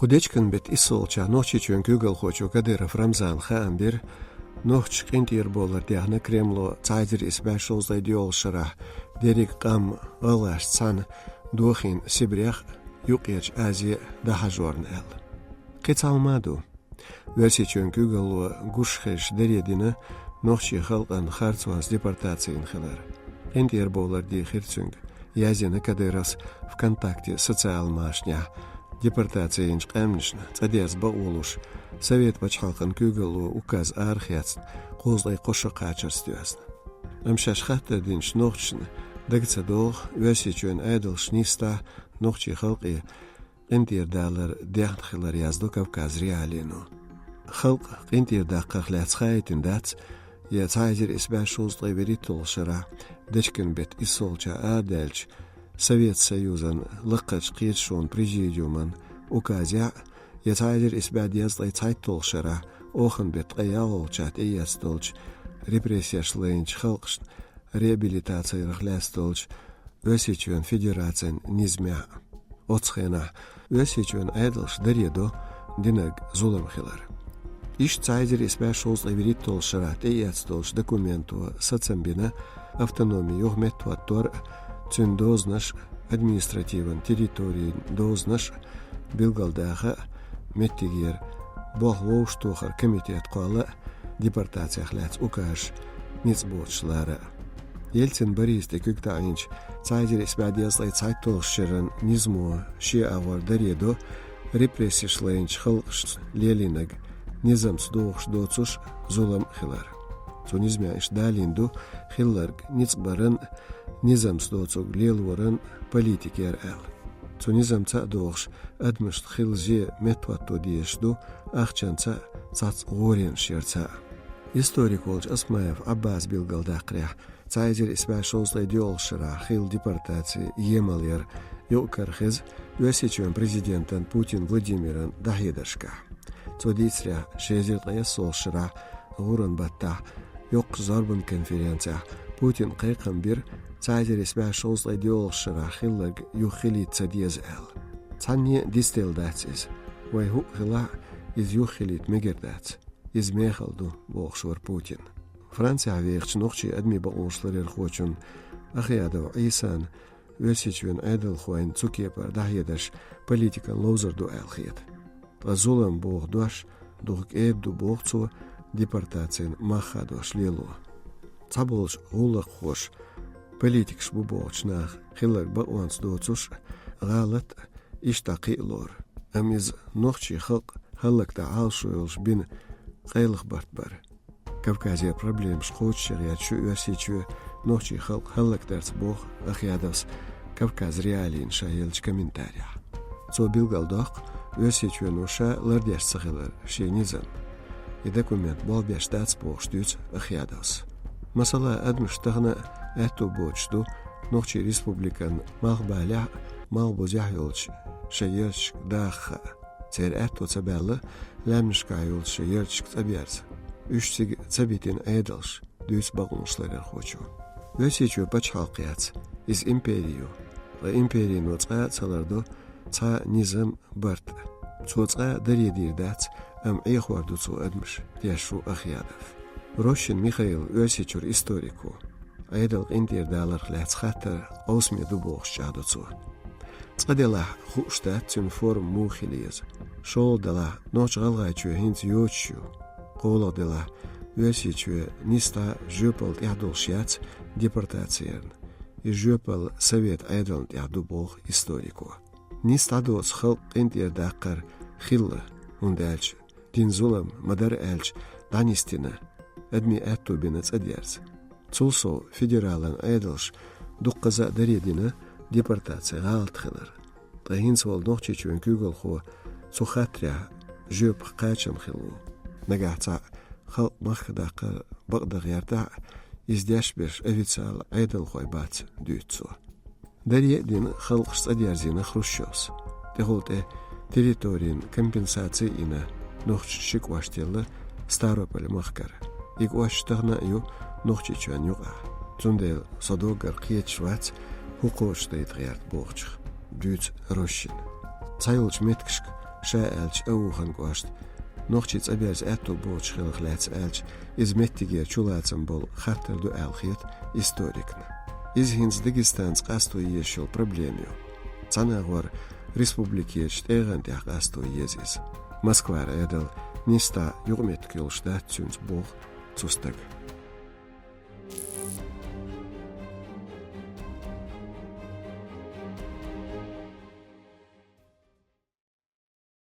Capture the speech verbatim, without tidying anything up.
Кху дечкен бетта иссалгӀача Нохчийчоьнан куьйгалхочо Кадыров Рамзана хаам бира, нохчаша къинтӀера бовлар дехна Кремло цхьа эзар исс бӀе шовзткъе доьалгӀача шарахь деррига къам гӀалгӀашца цхьана дохийна Сибрех а, Юккъерчу Азе а дӀахьажорна аьлла. Кхин цхьа хӀума а ду. Оьрсийчоьнан куьйгалло гуш хезаш даре дина нохчийн халкъан харцонца депортаци йина хилар. КъинтӀера бовлар дийхира цуьнга, яздина Кадыровс ВКонтакте социал машанехь, депортаци йинчу къаьмнашна цӀа дерза бакъо луш, Совет пачхьалкхан куьйгалло указ арахецна кхузткъе кхо шо кхачарца доьзна. Амма шаьш хаттар динчу нохчашна дага ца догӀу, Оьрсийчоьнан Ӏедалша нийсса нохчийн халкъе къинтӀера далар дехна хилар, яздо Кавказ.Реалиино. Халкъ къинтӀера даккхарх лаьцна хаийтина дац, я цхьа эзар исс бӀе шовзткъе вуьрхӀитталгӀачу шарахь дечкен бетта иссалгӀача арадаьллачу Совет Союзан лакхарчу кхеташонан президиуман указехь а, я цхьа эзар исс бӀе дезткъе цхьайтталгӀачу шарахь оханан беттан ткъе ялхалгӀачохь тӀеэцна долчу, репрессеш лайначу халкъашна реабилитацирах лаьцна долчу Оьрсийчоьнан Федерацин низамехь а. Оццу хенахь Оьрсийчоьнан Ӏедалша даре до динарг зулам хилар. Иштта цхьа эзар исс бӀе шовзткъе вуьрхӀитталгӀачу шарахь тӀеэцна долчу документо сацам бина автономин юха меттахӀоттор а, цуьнан дозанаш а, административан территорийн дозанаш а билгалдаха а, меттигера болх вовшахтохаран комитет кхолла а, депортацех лаьцна указаш ницкъ боцуш лара а. Ельцин Бориса тӀе куьг таӀийначу цхьа эзар исс бӀе дезткъе цхьайтталгӀачу шеран низамо шен агӀор даре до репрессеш лайначу халкъашца лелийнарг низамца догӀуш доцуш а, зулам а хилар. Цу низамехь иштта далийна ду хилларг ницкъ баран а, низамца доцург лелоран а политика яра аьлла. Цу низамца а догӀуш, адамашна хилла зе меттахӀотто дезаш ду ахчанца а, цхьацца гӀоренаш ярца а. Историк волчу Осмаев Ӏаббаса билгалдаккхарехь, цхьа эзар исс бӀе шовзткъе доьалгӀачу шарахь хилла депортаци емал яра, юкъ-кара хеза Оьрсийчоьнан президентан Путин Владимиран дӀахьедаршкахь. Цо дийцарехь, ши эзар ткъе ялхалгӀачу шарахь гӀуран баттахь йоккхачу зорбанан конференцехь Путина кхайкхам бира, цхьа эзар исс бӀе шовзткъе доьалгӀачу шарахь хилларг юха хилийта ца деза аьлла. Цхьанне а дицделла дац иза. Вайн хӀуъа хилахь а, иза юха хилийта мегар дац. Иза мехала ду, бохуш вара Путин. Францехь вехачу нохчийн адамийн бакъонаш ларъярхочун Ахъядов Ӏийсан Оьрсийчоьнан Ӏедалхойн цу кепара дӀахьедарш политикан ловзар ду аьлла хета. Ткъа зулам боху дош дукха кӀеда ду, боху цо, депортацин мах хадош лело. Цхьаболчу гӀуллакххоша политикаш бу бохучу наха хилларг бакъонца доцуш а, гӀалат а иштта кхиалора. Амма иза нохчийн халкъ хӀаллакдан Ӏалашо йолуш бина къайлаха барт бара. Кавказера проблемаш кхочушъян гӀерташ ю Оьрсийчоь нохчийн халкъ хӀаллакдарца, боху Ахъядовс Кавказ.Реалиина ша еллачу комментарехь. Цо билгалдоккху Оьрсийчоьно ша лардеш ца хилар шен низам. И документ болх беш дац бохуш дуьйцу Ахъядовс. Масала, адамаш тахана а аьтто боцуш ду нохчийн республикан малхбалехь а, малхбузехь а йолчу шайн ярташка даха а. Церан аьтто ца баьлла лаьмнашкахь йолчу шайн ярташка цӀа берза. Уьш цига ца битина Ӏедалш, дуьйцу бакъонаш ларъярхочо. Оьрсийчоь пачхьалкх яц, иза импери ю. Ткъа империно цкъа а ца лардо цхьа низам, барт. Цо цкъа а даре дийр дац, амма Ӏехор ду цо адамаш, тешаш ву Ахъядов. Рощин Михаил Оьрсийчуьра историк ву. Ӏедал къинтӀера даларх лаьцна хаттар къовсаме ду бохуш чӀагӀдо цо. Цкъа делахь, хууш дац цуьнан форма муха хила еза. ШолгӀа делахь, Нохч-ГӀалгӀайчоь хӀинца йоцуш ю. КхоалгӀа делахь, Оьрсийчоь нисса жоьпалла тӀехь долуш яц депортаци ярна. И жоьпалла совет Ӏедална тӀехь ду, боху историко. Нисса дӀадоцу халкъ къинтӀера даккхар хилла, хӀунда аьлча дина зулам, ма-дарра аьлча, дӀанисдина, адамийн аьтто бина цӀа дерза. Цул сов, федералан Ӏедалша дуккхаза а даре дина депортаци гӀалат хилар. Ткъа хӀинца волу Нохчийчоьнан куьйгалхо цу хаттарехь жоьпах кхачам хилла ву. Нагахь цхьаъ халкъ махка даккхар бакъдан гӀертахь а, иза деш берш официалан Ӏедалхой бац, дуьйцу цо. Даре а дина, халкъаш цӀа дерзийна Хрущевс. ТӀехула тӀе территорийн компенсаци а йина, нохчашна ши кӀошт елла Ставрополь-махкара. И кӀошташ тахана а ю Нохчийчоьнна юкъахь. Цундела со доггара кхеташ вац, хӀун кхочушдайта гӀерта бохучух, дуьйцу Рощина. Цхьайолчу меттигашка Ша аьлча, Аухын кӀошта нохчий цӀаберза аьтто боцуш хиларх лаьцна аьлча, иза меттигера чулацам болу хаттар ду аьлла хета историкна. Иза хӀинца Дагестанца къасто езаш йолу проблема ю. Цхьана агӀор республикерчу тӀегӀан тӀехь къасто еза иза. Москвара Ӏедал нисса юкъаметтиг йолуш дац цуьнца, боху цу стага.